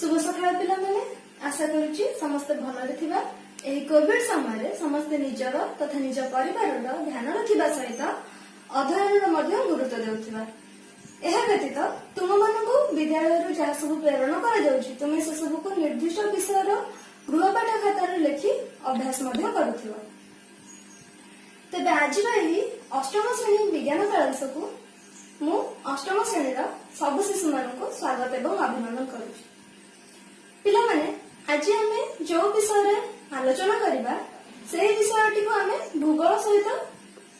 ଶୁଭ ସକାଳ ପିଲାମାନେ। ଆଶା କରୁଛି ସମସ୍ତେ ଭଲରେ ଥିବା। ଏହି କୋଭିଡ ସମୟରେ ସମସ୍ତେ ନିଜର ତଥା ନିଜ ପରିବାରର ଧ୍ୟାନ ରଖିବା ସହିତ ଅଧ୍ୟୟନର ମଧ୍ୟ ଗୁରୁତ୍ୱ ଦେଉଥିବା। ଏହା ବ୍ୟତୀତ ତୁମମାନଙ୍କୁ ବିଦ୍ୟାଳୟରୁ ଯାହା ସବୁ ପ୍ରେରଣ କରାଯାଉଛି, ତୁମେ ସେସବୁକୁ ନିର୍ଦ୍ଦିଷ୍ଟ ବିଷୟର ଗୃହପାଠ ଖାତାରେ ଲେଖି ଅଭ୍ୟାସ ମଧ୍ୟ କରୁଥିବ। ତେବେ ଆଜିର ଏହି ଅଷ୍ଟମ ଶ୍ରେଣୀ ବିଜ୍ଞାନ କ୍ଲାସକୁ ମୁଁ ଅଷ୍ଟମ ଶ୍ରେଣୀର ସବୁ ଶିଶୁମାନଙ୍କୁ ସ୍ୱାଗତ ଏବଂ ଅଭିନନ୍ଦନ କରୁଛି। ପିଲାମାନେ, ଆଜି ଆମେ ଯୋଉ ବିଷୟରେ ଆଲୋଚନା କରିବା, ସେହି ବିଷୟଟିକୁ ଆମେ ଭୂଗୋଳ ସହିତ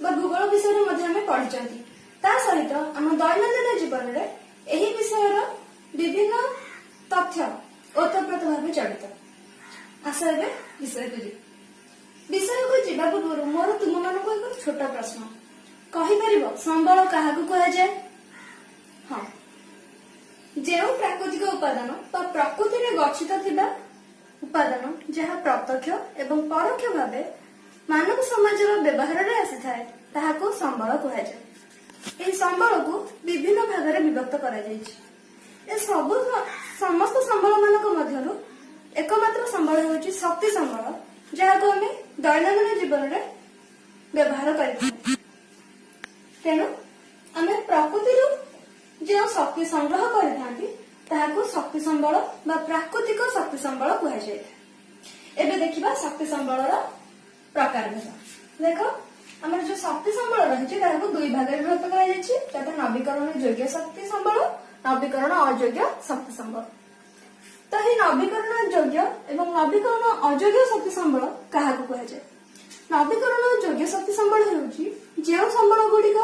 ବା ଭୂଗୋଳ ବିଷୟରେ ମଧ୍ୟ ଆମେ ପଢିଛନ୍ତି। ତା ସହିତ ଆମ ଦୈନନ୍ଦିନ ଜୀବନରେ ଏହି ବିଷୟର ବିଭିନ୍ନ ତଥ୍ୟ ଓତପ୍ରୋତ ଭାବେ ଜଡ଼ିତ। ଆସ, ଏବେ ବିଷୟକୁ ଯିବା। ବିଷୟକୁ ଯିବା ପୂର୍ବରୁ ମୋର ତୁମମାନଙ୍କୁ ଏକ ଛୋଟ ପ୍ରଶ୍ନ। କହିପାରିବ, ସମ୍ବଳ କାହାକୁ କୁହାଯାଏ? ହଁ, ଯେଉଁ ପ୍ରାକୃତିକ ଉପାଦାନ ବା ପ୍ରକୃତିରେ ଗଚ୍ଛିତ ଥିବା ଉପାଦାନ, ଯାହା ପ୍ରତ୍ୟକ୍ଷ ଏବଂ ପରୋକ୍ଷ ଭାବେ ମାନବ ସମାଜର ବ୍ୟବହାରରେ ଆସିଥାଏ, ତାହାକୁ ସମ୍ବଳ କୁହାଯାଏ। ଏହି ସମ୍ବଳକୁ ବିଭିନ୍ନ ଭାଗରେ ବିଭକ୍ତ କରାଯାଇଛି। ଏ ସବୁ ସମସ୍ତ ସମ୍ବଳ ମାନଙ୍କ ମଧ୍ୟରୁ ଏକମାତ୍ର ସମ୍ବଳ ହେଉଛି ଶକ୍ତି ସମ୍ବଳ, ଯାହାକୁ ଆମେ ଦୈନନ୍ଦିନ ଜୀବନରେ ବ୍ୟବହାର କରିଥାଉ। ତେଣୁ ଆମେ ପ୍ରକୃତିରୁ ଯେଉଁ ଶକ୍ତି ସଂଗ୍ରହ କରିଥାନ୍ତି, ତାହାକୁ ଶକ୍ତି ସମ୍ବଳ ବା ପ୍ରାକୃତିକ ଶକ୍ତି ସମ୍ବଳ କୁହାଯାଇଥାଏ। ଏବେ ଦେଖିବା ଶକ୍ତି ସମ୍ବଳର ପ୍ରକାରଭେଦ। ଦେଖ, ଆମର ଯୋଉ ଶକ୍ତି ସମ୍ବଳ ରହିଛି, ତାହାକୁ ଦୁଇ ଭାଗରେ ବିଭକ୍ତ କରାଯାଇଛି, ଯଥା ନବୀକରଣ ଯୋଗ୍ୟ ଶକ୍ତି ସମ୍ବଳ, ନବୀକରଣ ଅଯୋଗ୍ୟ ଶକ୍ତି ସମ୍ବଳ। ତ ଏହି ନବୀକରଣ ଯୋଗ୍ୟ ଏବଂ ନବୀକରଣ ଅଯୋଗ୍ୟ ଶକ୍ତି ସମ୍ବଳ କାହାକୁ କୁହାଯାଏ? ନବୀକରଣ ଯୋଗ୍ୟ ଶକ୍ତି ସମ୍ବଳ ହେଉଛି ଯେଉଁ ସମ୍ବଳ ଗୁଡିକ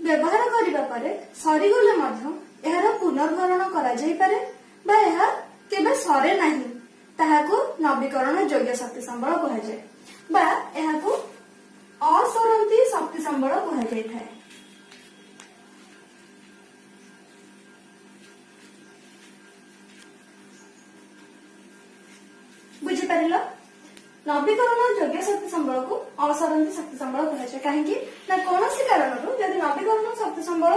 ବ୍ୟବହାର କରିବା ପରେ ସରିଗଲେ ମଧ୍ୟ ଏହାର ପୁନର୍ଭରଣ କରାଯାଇପାରେ ବା ଏହା କେବେ ସରେ ନାହିଁ, ତାହାକୁ ନବୀକରଣ ଯୋଗ୍ୟ ଶକ୍ତି ସମ୍ବଳ କୁହାଯାଏ ବା ଏହାକୁ ଅସରନ୍ତି ଶକ୍ତି ସମ୍ବଳ କୁହାଯାଇଥାଏ। ବୁଝିପାରିଲ? ନବୀକରଣ ଯୋଗ୍ୟ ଶକ୍ତି ସମ୍ବଳକୁ ଅସରନ୍ତି ଶକ୍ତି ସମ୍ବଳ କୁହାଯାଏ। କାହିଁକି ନା କୌଣସି କାରଣରୁ ଯଦି ନବୀକରଣ ଶକ୍ତି ସମ୍ବଳ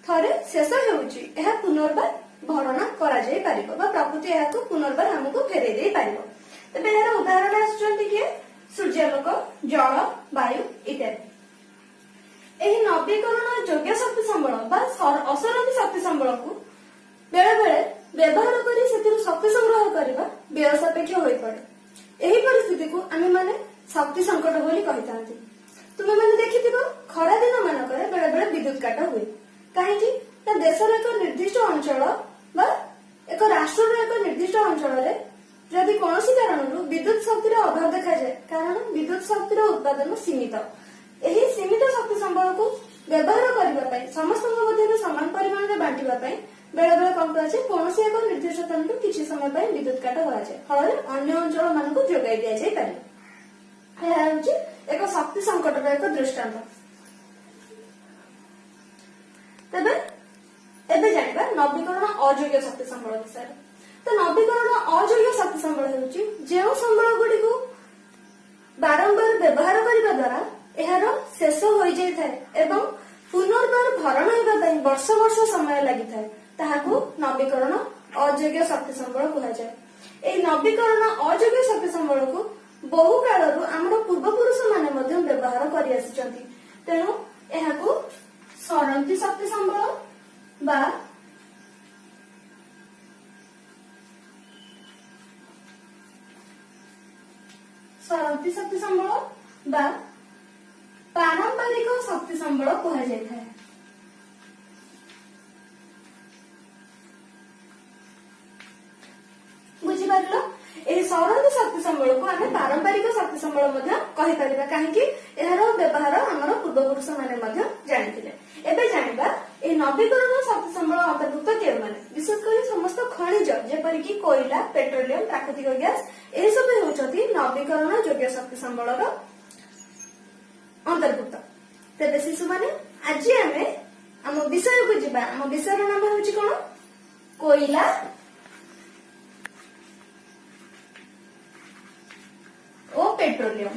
ଥରେ ଶେଷ ହେଉଛି, ଏହା ପୁନର୍ବାର ଭରଣା କରାଯାଇ ପାରିବ ବା ପ୍ରକୃତି ଏହାକୁ ପୁନର୍ବାର ଆମକୁ ଫେରେଇ ଦେଇ ପାରିବ। ତେବେ ଏହାର ଉଦାହରଣ ଆସୁଛନ୍ତି କିଏ? ସୂର୍ଯ୍ୟାଲୋକ, ଜଳ, ବାୟୁ ଇତ୍ୟାଦି। ଏହି ନବୀକରଣ ଯୋଗ୍ୟ ଶକ୍ତି ସମ୍ବଳ ବା ଅସରନ୍ତି ଶକ୍ତି ସମ୍ବଳକୁ ବେଳେ ବେଳେ ବ୍ୟବହାର କରି ସେଥିରୁ ଶକ୍ତି ସଂଗ୍ରହ କରିବା ବ୍ୟୟ ସାପେକ୍ଷ ହୋଇପଡେ। ଏହି ପରିସ୍ଥିତିକୁ ଆମେମାନେ ଶକ୍ତି ସଙ୍କଟ ବୋଲି କହିଥାନ୍ତି। ତୁମେମାନେ ଦେଖିଥିବ, ଖରା ଦିନ ମାନଙ୍କରେ ବେଳେ ବେଳେ ବିଦ୍ୟୁତ କାଟ ହୁଏ। କାହିଁକି ନା ଦେଶର ଏକ ନିର୍ଦ୍ଦିଷ୍ଟ ଅଞ୍ଚଳ ବା ଏକ ରାଷ୍ଟ୍ରର ଏକ ନିର୍ଦ୍ଦିଷ୍ଟ ଅଞ୍ଚଳରେ ଯଦି କୌଣସି କାରଣରୁ ବିଦ୍ୟୁତ ଶକ୍ତିର ଅଭାବ ଦେଖାଯାଏ, କାରଣ ବିଦ୍ୟୁତ ଶକ୍ତିର ଉତ୍ପାଦନ ସୀମିତ। ଏହି ସୀମିତ ଶକ୍ତି ସମ୍ବଳକୁ ବ୍ୟବହାର କରିବା ପାଇଁ, ସମସ୍ତଙ୍କ ମଧ୍ୟରେ ସମାନ ପରିମାଣରେ ବାଣ୍ଟିବା ପାଇଁ ବେଳେ ବେଳେ କଣ କରାଯାଏ? କୌଣସି ଏକ ନିର୍ଦ୍ଦିଷ୍ଟ ସ୍ଥାନରୁ କିଛି ସମୟ ପାଇଁ ବିଦ୍ୟୁତ କାଟ କରାଯାଏ, ଫଳରେ ଅନ୍ୟ ଅଞ୍ଚଳ ମାନଙ୍କୁ ଯୋଗାଇ ଦିଆଯାଇ ପାରିବ। ଏହା ହେଉଛି ଏକ ଶକ୍ତି ସଙ୍କଟର ଏକ ଦୃଷ୍ଟାନ୍ତ। ତେବେ ଏବେ ଜାଣିବା ନବୀକରଣ ଅଯୋଗ୍ୟ ଶକ୍ତି ସମ୍ବଳ ବିଷୟରେ। ତ ନବୀକରଣ ଅଯୋଗ୍ୟ ଶକ୍ତି ସମ୍ବଳ ହେଉଛି ଯେଉଁ ସମ୍ବଳ ଗୁଡିକୁ ବାରମ୍ବାର ବ୍ୟବହାର କରିବା ଦ୍ୱାରା ଏହାର ଶେଷ ହୋଇଯାଇଥାଏ ଏବଂ ପୁନର୍ବାର ଭରଣ ହେବା ପାଇଁ ବର୍ଷ ବର୍ଷ ସମୟ ଲାଗିଥାଏ, ତାହାକୁ ନବୀକରଣ ଅଯୋଗ୍ୟ ଶକ୍ତି ସମ୍ବଳ କୁହାଯାଏ। ଏହି ନବୀକରଣ ଅଯୋଗ୍ୟ ଶକ୍ତି ସମ୍ବଳକୁ ବହୁ କାଳରୁ ଆମର ପୂର୍ବପୁରୁଷ ମାନେ ମଧ୍ୟ ବ୍ୟବହାର କରି ଆସିଛନ୍ତି। ତେଣୁ ଏହାକୁ ସରନ୍ତି ଶକ୍ତି ସମ୍ବଳ ବା ସରନ୍ତି ଶକ୍ତି ସମ୍ବଳ ବା ପାରମ୍ପରିକ ଶକ୍ତି ସମ୍ବଳ କୁହାଯାଇଥାଏ। ବୁଝିପାରିଲ? ଏହି ସରନ୍ତି ଶକ୍ତି ସମ୍ବଳକୁ ଆମେ ପାରମ୍ପରିକ ଶକ୍ତି ସମ୍ବଳ ମଧ୍ୟ କହିପାରିବା। କାହିଁକି? ଏହାର ବ୍ୟବହାର ଆମର ପୂର୍ବପୁରୁଷ ମାନେ ମଧ୍ୟ ଜାଣିଥିଲେ। ଏବେ ଜାଣିବା ଏହି ନବୀକରଣ ଶକ୍ତି ସମ୍ବଳ ଅନ୍ତର୍ଭୁକ୍ତ କେଉଁମାନେ। ବିଶେଷ କରି ସମସ୍ତ ଖଣିଜ, ଯେପରିକି କୋଇଲା, ପେଟ୍ରୋଲିୟମ, ପ୍ରାକୃତିକ ଗ୍ୟାସ, ଏସବୁ ହେଉଛନ୍ତି ନବୀକରଣ ଯୋଗ୍ୟ ଶକ୍ତି ସମ୍ବଳର ଅନ୍ତର୍ଭୁକ୍ତ। ତେବେ ଶିଶୁମାନେ, ଆଜି ଆମେ ଆମ ବିଷୟକୁ ଯିବା। ଆମ ବିଷୟର ନାମ ହେଉଛି କଣ? କୋଇଲା ଓ ପେଟ୍ରୋଲିୟମ।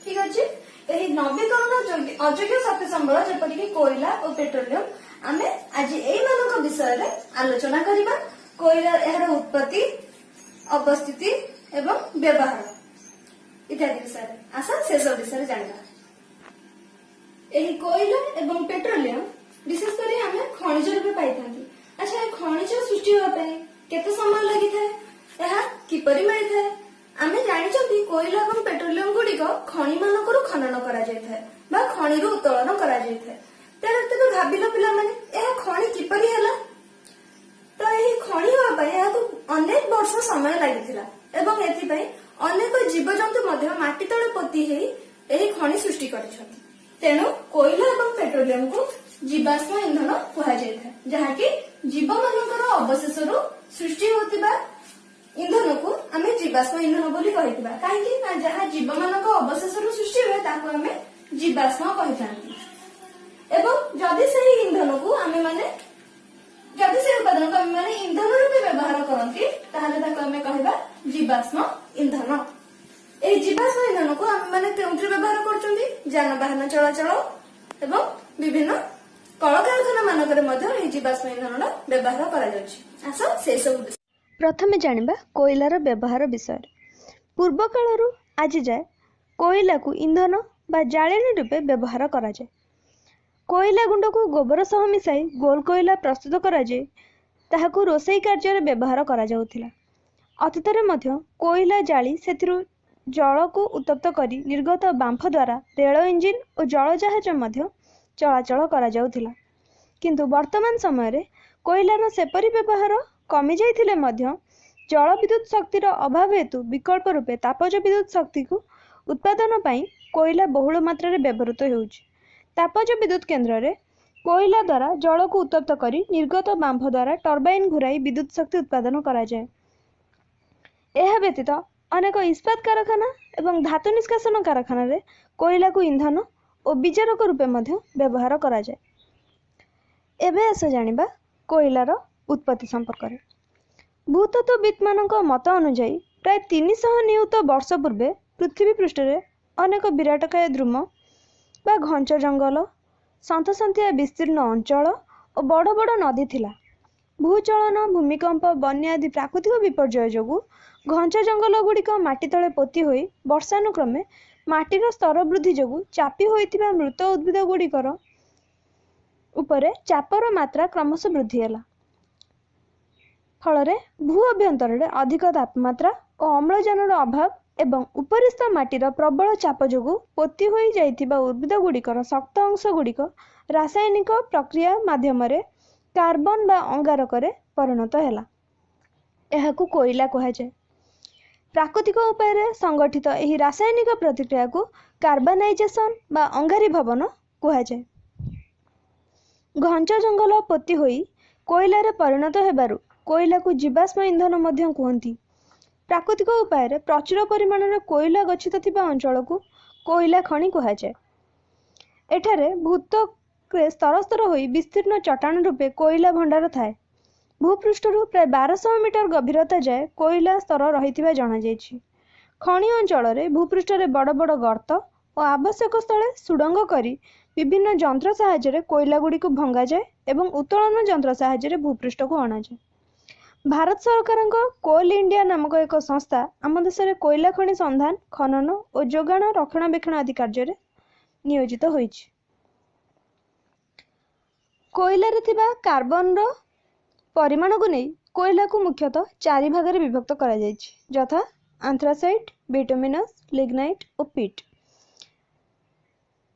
ଠିକ ଅଛି। ଏହି ନବୀକରଣ ଅଯୋଗ୍ୟ ଶକ୍ତି ସମ୍ବଳ ଯେପରିକି କୋଇଲା ଓ ପେଟ୍ରୋଲିୟମ, ଆମେ ଆଜି ଏଇମାନଙ୍କ ବିଷୟରେ ଆଲୋଚନା କରିବା। କୋଇଲା, ଏହାର ଉତ୍ପତ୍ତି, ଅବସ୍ଥିତି ଏବଂ ବ୍ୟବହାର ଇତ୍ୟାଦି ବିଷୟରେ। ଆସ, ସେସବୁ ବିଷୟରେ ଜାଣିବା। ଏହି କୋଇଲା ଏବଂ ପେଟ୍ରୋଲିୟମ ବିଶେଷ କରି ଆମେ ଖଣିଜ ରୂପେ ପାଇଥାନ୍ତି। ଆଚ୍ଛା, ଏ ଖଣିଜ ସୃଷ୍ଟି ହେବା ପାଇଁ କେତେ ସମୟ ଲାଗିଥାଏ? ଏହା କିପରି ମିଳିଥାଏ? ଆମେ ଜାଣିଛନ୍ତି, କୋଇଲା ଏବଂ ପେଟ୍ରୋଲିୟମ ଗୁଡିକ ଖଣି ମାନଙ୍କରୁ ଖନନ କରାଯାଇଥାଏ ବା ଖଣିରୁ ଉତ୍ତୋଳନ କରାଯାଇଥାଏ। ତେଣୁ ତେବେ ଭାବିଲ ପିଲାମାନେ, ଏହା ଖଣି କିପରି ହେଲା? ତ ଏହି ଖଣି ହେବା ପାଇଁ ଏହାକୁ ଅନେକ ବର୍ଷ ସମୟ ଲାଗିଥିଲା ଏବଂ ଏଥିପାଇଁ ଅନେକ ଜୀବଜନ୍ତୁ ମଧ୍ୟ ମାଟି ତଳେ ପୋତି ହେଇ ଏହି ଖଣି ସୃଷ୍ଟି କରିଛନ୍ତି। ତେଣୁ କୋଇଲା ଏବଂ ପେଟ୍ରୋଲିୟମକୁ ଜୀବାଶ୍ମ ଇନ୍ଧନ କୁହାଯାଇଥାଏ, ଯାହାକି ଜୀବମାନଙ୍କର ଅବଶେଷରୁ ସୃଷ୍ଟି ହେଉଥିବା ଇନ୍ଧନକୁ ଆମେ ଜୀବାଶ୍ମ ଇନ୍ଧନ ବୋଲି କହିଥିବା। କାହିଁକି ନା ଯାହା ଜୀବମାନଙ୍କ ଅବଶେଷରୁ ସୃଷ୍ଟି ହୁଏ, ତାକୁ ଆମେ ଜୀବାଶ୍ମ କହିଥାନ୍ତି। ଏବଂ ଯଦି ସେଇ ଉପାଦାନକୁ ଆମେ ମାନେ ଇନ୍ଧନ ରୂପେ ବ୍ୟବହାର କରନ୍ତି, ତାହେଲେ ତାକୁ ଆମେ କହିବା ଜୀବାଶ୍ମ ଇନ୍ଧନ। ଏହି ଜୀବାଶ୍ମ ଇନ୍ଧନକୁ ଆମେ ମାନେ କେଉଁଥିରେ ବ୍ୟବହାର କରୁଛନ୍ତି? ଯାନବାହନ ଚଳାଚଳ ଏବଂ ବିଭିନ୍ନ କଳକାରଖାନା ମାନଙ୍କରେ ମଧ୍ୟ ଏହି ଜୀବାଶ୍ମ ଇନ୍ଧନର ବ୍ୟବହାର କରାଯାଉଛି। ଆସ, ସେଇ ସବୁ ପ୍ରଥମେ ଜାଣିବା କୋଇଲାର ବ୍ୟବହାର ବିଷୟରେ। ପୂର୍ବ କାଳରୁ ଆଜି ଯାଏ କୋଇଲାକୁ ଇନ୍ଧନ ବା ଜାଳେଣୀ ରୂପେ ବ୍ୟବହାର କରାଯାଏ। କୋଇଲା ଗୁଣ୍ଡକୁ ଗୋବର ସହ ମିଶାଇ ଗୋଲ କୋଇଲା ପ୍ରସ୍ତୁତ କରାଯାଇ ତାହାକୁ ରୋଷେଇ କାର୍ଯ୍ୟରେ ବ୍ୟବହାର କରାଯାଉଥିଲା। ଅତୀତରେ ମଧ୍ୟ କୋଇଲା ଜାଳି ସେଥିରୁ ଜଳକୁ ଉତ୍ତପ୍ତ କରି ନିର୍ଗତ ବାମ୍ଫ ଦ୍ୱାରା ରେଳ ଇଞ୍ଜିନ୍ ଓ ଜଳଜାହାଜ ମଧ୍ୟ ଚଳାଚଳ କରାଯାଉଥିଲା। କିନ୍ତୁ ବର୍ତ୍ତମାନ ସମୟରେ କୋଇଲାର ସେପରି ବ୍ୟବହାର କମିଯାଇଥିଲେ ମଧ୍ୟ ଜଳ ବିଦ୍ୟୁତ ଶକ୍ତିର ଅଭାବ ହେତୁ ବିକଳ୍ପ ରୂପେ ତାପଜ ବିଦ୍ୟୁତ ଶକ୍ତିକୁ ଉତ୍ପାଦନ ପାଇଁ କୋଇଲା ବହୁଳ ମାତ୍ରାରେ ବ୍ୟବହୃତ ହେଉଛି। ତାପଜ ବିଦ୍ୟୁତ କେନ୍ଦ୍ରରେ କୋଇଲା ଦ୍ୱାରା ଜଳକୁ ଉତ୍ତପ୍ତ କରି ନିର୍ଗତ ବାମ୍ଫ ଦ୍ୱାରା ଟର୍ବାଇନ ଘୁରାଇ ବିଦ୍ୟୁତ ଶକ୍ତି ଉତ୍ପାଦନ କରାଯାଏ। ଏହା ବ୍ୟତୀତ ଅନେକ ଇସ୍ପାତ କାରଖାନା ଏବଂ ଧାତୁ ନିଷ୍କାସନ କାରଖାନାରେ କୋଇଲାକୁ ଇନ୍ଧନ ଓ ବିଜାରକ ରୂପେ ମଧ୍ୟ ବ୍ୟବହାର କରାଯାଏ। ଏବେ ଆସ, ଜାଣିବା କୋଇଲାର ଉତ୍ପତ୍ତି ସମ୍ପର୍କରେ। ଭୂତତ୍ତ୍ୱବିତ୍ମାନଙ୍କ ମତ ଅନୁଯାୟୀ ପ୍ରାୟ 300 ନିୟୁତ ବର୍ଷ ପୂର୍ବେ ପୃଥିବୀ ପୃଷ୍ଠରେ ଅନେକ ବିରାଟକାୟ ଦ୍ରୁମ ବା ଘଞ୍ଚ ଜଙ୍ଗଲ, ସନ୍ତସନ୍ତିଆ ବିସ୍ତୀର୍ଣ୍ଣ ଅଞ୍ଚଳ ଓ ବଡ଼ ବଡ଼ ନଦୀ ଥିଲା। ଭୂଚଳନ, ଭୂମିକମ୍ପ, ବନ୍ୟା ଆଦି ପ୍ରାକୃତିକ ବିପର୍ଯ୍ୟୟ ଯୋଗୁଁ ଘଞ୍ଚ ଜଙ୍ଗଲ ଗୁଡ଼ିକ ମାଟି ତଳେ ପୋତି ହୋଇ ବର୍ଷାନୁକ୍ରମେ ମାଟିର ସ୍ତର ବୃଦ୍ଧି ଯୋଗୁଁ ଚାପି ହୋଇଥିବା ମୃତ ଉଦ୍ଭିଦ ଗୁଡ଼ିକର ଉପରେ ଚାପର ମାତ୍ରା କ୍ରମଶଃ ବୃଦ୍ଧି ହେଲା। ଫଳରେ ଭୂ ଅଭ୍ୟନ୍ତରରେ ଅଧିକ ତାପମାତ୍ରା ଓ ଅମ୍ଳଜାନର ଅଭାବ ଏବଂ ଉପରିସ୍ଥ ମାଟିର ପ୍ରବଳ ଚାପ ଯୋଗୁଁ ପୋତି ହୋଇ ଯାଇଥିବା ଉଦ୍ଭିଦ ଗୁଡ଼ିକର ଶକ୍ତ ଅଂଶ ଗୁଡ଼ିକ ରାସାୟନିକ ପ୍ରକ୍ରିୟା ମାଧ୍ୟମରେ କାର୍ବନ ବା ଅଙ୍ଗାରକରେ ପରିଣତ ହେଲା। ଏହାକୁ କୋଇଲା କୁହାଯାଏ। ପ୍ରାକୃତିକ ଉପାୟରେ ସଂଗଠିତ ଏହି ରାସାୟନିକ ପ୍ରତିକ୍ରିୟାକୁ କାର୍ବାନାଇଜେସନ ବା ଅଙ୍ଗାରୀଭବନ କୁହାଯାଏ। ଘଞ୍ଚ ଜଙ୍ଗଲ ପୋତି ହୋଇ କୋଇଲାରେ ପରିଣତ ହେବାରୁ କୋଇଲାକୁ ଜୀବାଶ୍ମ ଇନ୍ଧନ ମଧ୍ୟ କୁହନ୍ତି। ପ୍ରାକୃତିକ ଉପାୟରେ ପ୍ରଚୁର ପରିମାଣରେ କୋଇଲା ଗଚ୍ଛିତ ଥିବା ଅଞ୍ଚଳକୁ କୋଇଲା ଖଣି କୁହାଯାଏ। ଏଠାରେ ଭୂତ୍ୱକରେ ସ୍ତର ସ୍ତର ହୋଇ ବିସ୍ତୀର୍ଣ୍ଣ ଚଟାଣ ରୂପେ କୋଇଲା ଭଣ୍ଡାର ଥାଏ। ଭୂପୃଷ୍ଠରୁ ପ୍ରାୟ 1200 ମିଟର ଗଭୀରତା ଯାଏ କୋଇଲା ସ୍ତର ରହିଥିବା ଜଣାଯାଇଛି। ଖଣି ଅଞ୍ଚଳରେ ଭୂପୃଷ୍ଠରେ ବଡ଼ ବଡ଼ ଗର୍ତ୍ତ ଓ ଆବଶ୍ୟକ ସ୍ଥଳେ ସୁଡ଼ଙ୍ଗ କରି ବିଭିନ୍ନ ଯନ୍ତ୍ର ସାହାଯ୍ୟରେ କୋଇଲା ଗୁଡ଼ିକୁ ଭଙ୍ଗାଯାଏ ଏବଂ ଉତ୍ତୋଳନ ଯନ୍ତ୍ର ସାହାଯ୍ୟରେ ଭୂପୃଷ୍ଠକୁ ଅଣାଯାଏ। ଭାରତ ସରକାରଙ୍କ କୋଲ ଇଣ୍ଡିଆ ନାମକ ଏକ ସଂସ୍ଥା ଆମ ଦେଶରେ କୋଇଲା ଖଣି ସନ୍ଧାନ, ଖନନ ଓ ଯୋଗାଣ, ରକ୍ଷଣାବେକ୍ଷଣ ଆଦି କାର୍ଯ୍ୟରେ ନିୟୋଜିତ ହୋଇଛି। କୋଇଲାରେ ଥିବା କାର୍ବନର ପରିମାଣକୁ ନେଇ କୋଇଲାକୁ ମୁଖ୍ୟତଃ ଚାରି ଭାଗରେ ବିଭକ୍ତ କରାଯାଇଛି, ଯଥା ଆନ୍ଥ୍ରାସାଇଟ୍, ବିଟୁମିନସ୍, ଲିଗ୍ନାଇଟ୍ ଓ ପିଟ୍।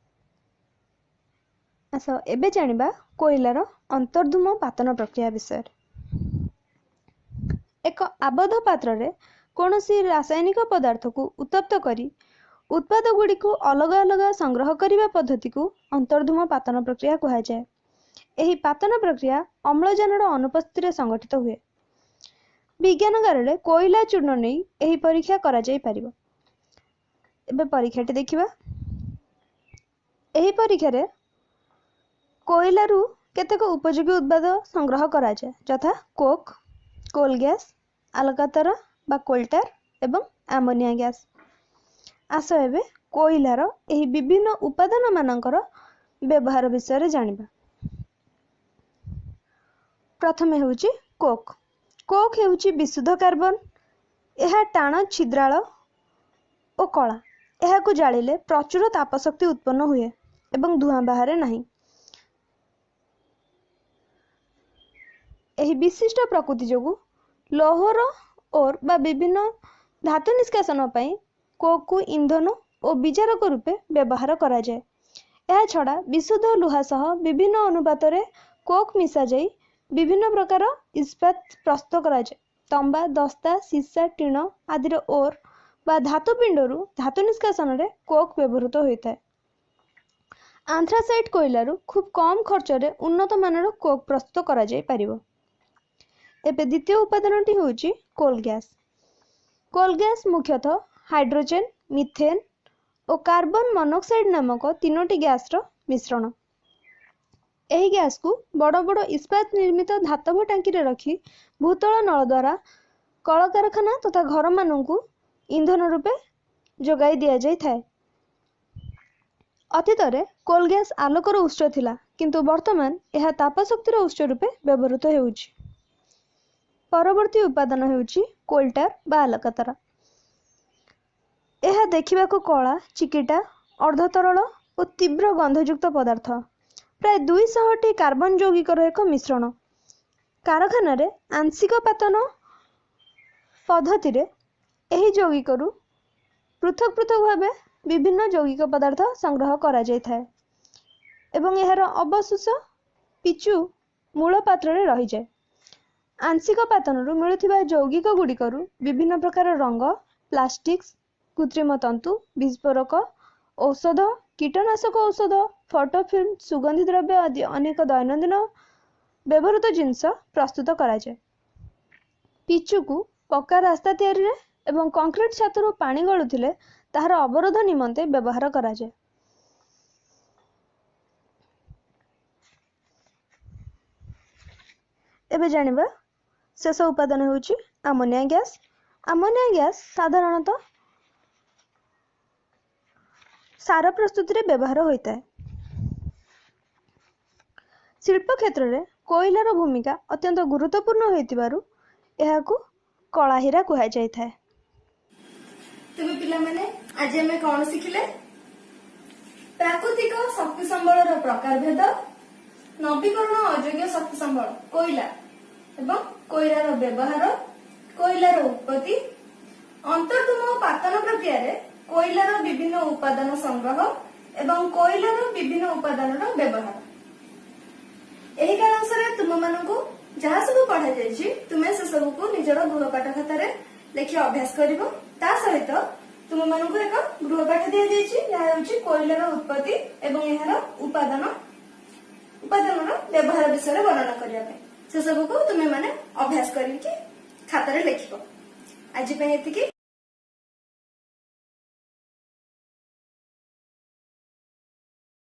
ଆସ, ଏବେ ଜାଣିବା କୋଇଲାର ଅନ୍ତର୍ଧୂମ ପାତନ ପ୍ରକ୍ରିୟା ବିଷୟରେ। ଏକ ଆବଦ୍ଧ ପାତ୍ରରେ କୌଣସି ରାସାୟନିକ ପଦାର୍ଥକୁ ଉତ୍ତପ୍ତ କରି ଉତ୍ପାଦ ଗୁଡ଼ିକୁ ଅଲଗା ଅଲଗା ସଂଗ୍ରହ କରିବା ପଦ୍ଧତିକୁ ଅନ୍ତର୍ଧୂମ ପାତନ ପ୍ରକ୍ରିୟା କୁହାଯାଏ। ଏହି ପାତନ ପ୍ରକ୍ରିୟା ଅମ୍ଳଜାନର ଅନୁପସ୍ଥିତିରେ ସଂଗଠିତ ହୁଏ। ବିଜ୍ଞାନାଗାରରେ କୋଇଲା ଚୂର୍ଣ୍ଣ ନେଇ ଏହି ପରୀକ୍ଷା କରାଯାଇପାରିବ। ଏବେ ପରୀକ୍ଷାଟି ଦେଖିବା। ଏହି ପରୀକ୍ଷାରେ କୋଇଲାରୁ କେତେକ ଉପଯୋଗୀ ଉତ୍ପାଦ ସଂଗ୍ରହ କରାଯାଏ, ଯଥା କୋକ୍, କୋଲ ଗ୍ୟାସ୍, ଆଲକାତରା ବା କୋଲଟାର ଏବଂ ଆମୋନିଆ ଗ୍ୟାସ୍। ଆସ, ଏବେ କୋଇଲାର ଏହି ବିଭିନ୍ନ ଉପାଦାନମାନଙ୍କର ବ୍ୟବହାର ବିଷୟରେ ଜାଣିବା। ପ୍ରଥମେ ହେଉଛି କୋକ୍। କୋକ୍ ହେଉଛି ବିଶୁଦ୍ଧ କାର୍ବନ। ଏହା ଟାଣ, ଛିଦ୍ରାଳ ଓ କଳା। ଏହାକୁ ଜାଳିଲେ ପ୍ରଚୁର ତାପଶକ୍ତି ଉତ୍ପନ୍ନ ହୁଏ ଏବଂ ଧୂଆଁ ବାହାରେ ନାହିଁ। ଏହି ବିଶିଷ୍ଟ ପ୍ରକୃତି ଯୋଗୁଁ ଲୌହର ଓର୍ ବା ବିଭିନ୍ନ ଧାତୁ ନିଷ୍କାସନ ପାଇଁ କୋକ୍କୁ ଇନ୍ଧନ ଓ ବିଜାରକ ରୂପେ ବ୍ୟବହାର କରାଯାଏ। ଏହାଛଡ଼ା ବିଶୁଦ୍ଧ ଲୁହା ସହ ବିଭିନ୍ନ ଅନୁପାତରେ କୋକ୍ ମିଶାଯାଇ ବିଭିନ୍ନ ପ୍ରକାର ଇସ୍ପାତ ପ୍ରସ୍ତୁତ କରାଯାଏ। ତମ୍ବା, ଦସ୍ତା, ସୀସା, ଟିଣ ଆଦିର ଓର୍ ବା ଧାତୁ ପିଣ୍ଡରୁ ଧାତୁ ନିଷ୍କାସନରେ କୋକ୍ ବ୍ୟବହୃତ ହୋଇଥାଏ। ଆନ୍ଥ୍ରାସାଇଟ୍ କୋଇଲାରୁ ଖୁବ୍ କମ୍ ଖର୍ଚ୍ଚରେ ଉନ୍ନତ ମାନର କୋକ୍ ପ୍ରସ୍ତୁତ କରାଯାଇପାରିବ। ଏବେ ଦ୍ୱିତୀୟ ଉପାଦାନଟି ହେଉଛି କୋଲ୍ ଗ୍ୟାସ୍। କୋଲ୍ ଗ୍ୟାସ୍ ମୁଖ୍ୟତଃ ହାଇଡ୍ରୋଜେନ୍, ମିଥେନ୍ ଓ କାର୍ବନ ମନୋକ୍ସାଇଡ୍ ନାମକ ତିନୋଟି ଗ୍ୟାସ୍ର ମିଶ୍ରଣ। ଏହି ଗ୍ୟାସ୍କୁ ବଡ଼ ବଡ଼ ଇସ୍ପାତ ନିର୍ମିତ ଧାତବ ଟାଙ୍କିରେ ରଖି ଭୂତଳ ନଳ ଦ୍ୱାରା କଳକାରଖାନା ତଥା ଘରମାନଙ୍କୁ ଇନ୍ଧନ ରୂପେ ଯୋଗାଇ ଦିଆଯାଇଥାଏ। ଅତୀତରେ କୋଲ୍ ଗ୍ୟାସ୍ ଆଲୋକର ଉତ୍ସ ଥିଲା, କିନ୍ତୁ ବର୍ତ୍ତମାନ ଏହା ତାପଶକ୍ତିର ଉତ୍ସ ରୂପେ ବ୍ୟବହୃତ ହେଉଛି। ପରବର୍ତ୍ତୀ ଉପାଦାନ ହେଉଛି କୋଲଟାର ବା ଆଲକାତରା। ଏହା ଦେଖିବାକୁ କଳା, ଚିକିଟା, ଅର୍ଦ୍ଧତରଳ ଓ ତୀବ୍ର ଗନ୍ଧଯୁକ୍ତ ପଦାର୍ଥ। ପ୍ରାୟ 200ଟି କାର୍ବନ ଯୌଗିକର ଏକ ମିଶ୍ରଣ। କାରଖାନାରେ ଆଂଶିକ ପାତନ ପଦ୍ଧତିରେ ଏହି ଯୌଗିକରୁ ପୃଥକ ପୃଥକ ଭାବେ ବିଭିନ୍ନ ଯୌଗିକ ପଦାର୍ଥ ସଂଗ୍ରହ କରାଯାଇଥାଏ ଏବଂ ଏହାର ଅବଶେଷ ପିଚୁ ମୂଳ ପାତ୍ରରେ ରହିଯାଏ। ଆଂଶିକ ପାତନରୁ ମିଳୁଥିବା ଯୌଗିକ ଗୁଡ଼ିକରୁ ବିଭିନ୍ନ ପ୍ରକାର ରଙ୍ଗ, ପ୍ଲାଷ୍ଟିକ୍ସ, କୃତ୍ରିମ ତନ୍ତୁ, ବିସ୍ଫୋରକ ଔଷଧ, କୀଟନାଶକ ଔଷଧ, ଫଟୋଫିଲ୍ମ, ସୁଗନ୍ଧି ଦ୍ରବ୍ୟ ଆଦି ଅନେକ ଦୈନନ୍ଦିନ ବ୍ୟବହୃତ ଜିନିଷ ପ୍ରସ୍ତୁତ କରାଯାଏ। ପିଚୁକୁ ପକ୍କା ରାସ୍ତା ତିଆରିରେ ଏବଂ କଂକ୍ରିଟ ଛାତରୁ ପାଣି ଗଳୁଥିଲେ ତାହାର ଅବରୋଧ ନିମନ୍ତେ ବ୍ୟବହାର କରାଯାଏ। ଏବେ ଜାଣିବା ଶେଷ ଉପାଦାନ ହେଉଛି ଆମୋନିଆ ଗ୍ୟାସ୍। ଆମୋନିଆ ଗ୍ୟାସ୍ ସାଧାରଣତଃ ସାର ପ୍ରସ୍ତୁତିରେ ବ୍ୟବହାର ହୋଇଥାଏ। ଶିଳ୍ପ କ୍ଷେତ୍ରରେ କୋଇଲାର ଭୂମିକା ଅତ୍ୟନ୍ତ ଗୁରୁତ୍ୱପୂର୍ଣ୍ଣ ହୋଇଥିବାରୁ ଏହାକୁ କଳା ହୀରା କୁହାଯାଇଥାଏ। ତେବେ ପିଲାମାନେ, ଆଜି ଆମେ କଣ ଶିଖିଲେ? ପ୍ରାକୃତିକ ଶକ୍ତି ସମ୍ବଳର ପ୍ରକାରଭେଦ, ନବୀକରଣ ଅଯୋଗ୍ୟ ଶକ୍ତି ସମ୍ବଳ କୋଇଲା ଏବଂ କୋଇଲାର ବ୍ୟବହାର, କୋଇଲାର ଉତ୍ପତ୍ତି, ଅନ୍ତର୍ଧୂମ ପାତନ ପ୍ରକ୍ରିୟାରେ କୋଇଲାର ବିଭିନ୍ନ ଉପାଦାନ ସଂଗ୍ରହ ଏବଂ କୋଇଲାର ବିଭିନ୍ନ ଉପାଦାନର ବ୍ୟବହାର। ଏହି କାଳାଂଶରେ ତୁମମାନଙ୍କୁ ଯାହା ସବୁ ପଢାଯାଇଛି, ତୁମେ ସେସବୁକୁ ନିଜର ଗୃହପାଠ ଖାତାରେ ଲେଖି ଅଭ୍ୟାସ କରିବ। ତା ସହିତ ତୁମମାନଙ୍କୁ ଏକ ଗୃହପାଠ ଦିଆଯାଇଛି, ଯାହା ହେଉଛି କୋଇଲାର ଉତ୍ପତ୍ତି ଏବଂ ଏହାର ଉପାଦାନର ବ୍ୟବହାର ବିଷୟରେ ବର୍ଣ୍ଣନା କରିବା ପାଇଁ। ସେସବୁକୁ ତୁମେମାନେ ଅଭ୍ୟାସ କରିକି ଖାତାରେ ଲେଖିବ। ଆଜି ପାଇଁ ଏତିକି।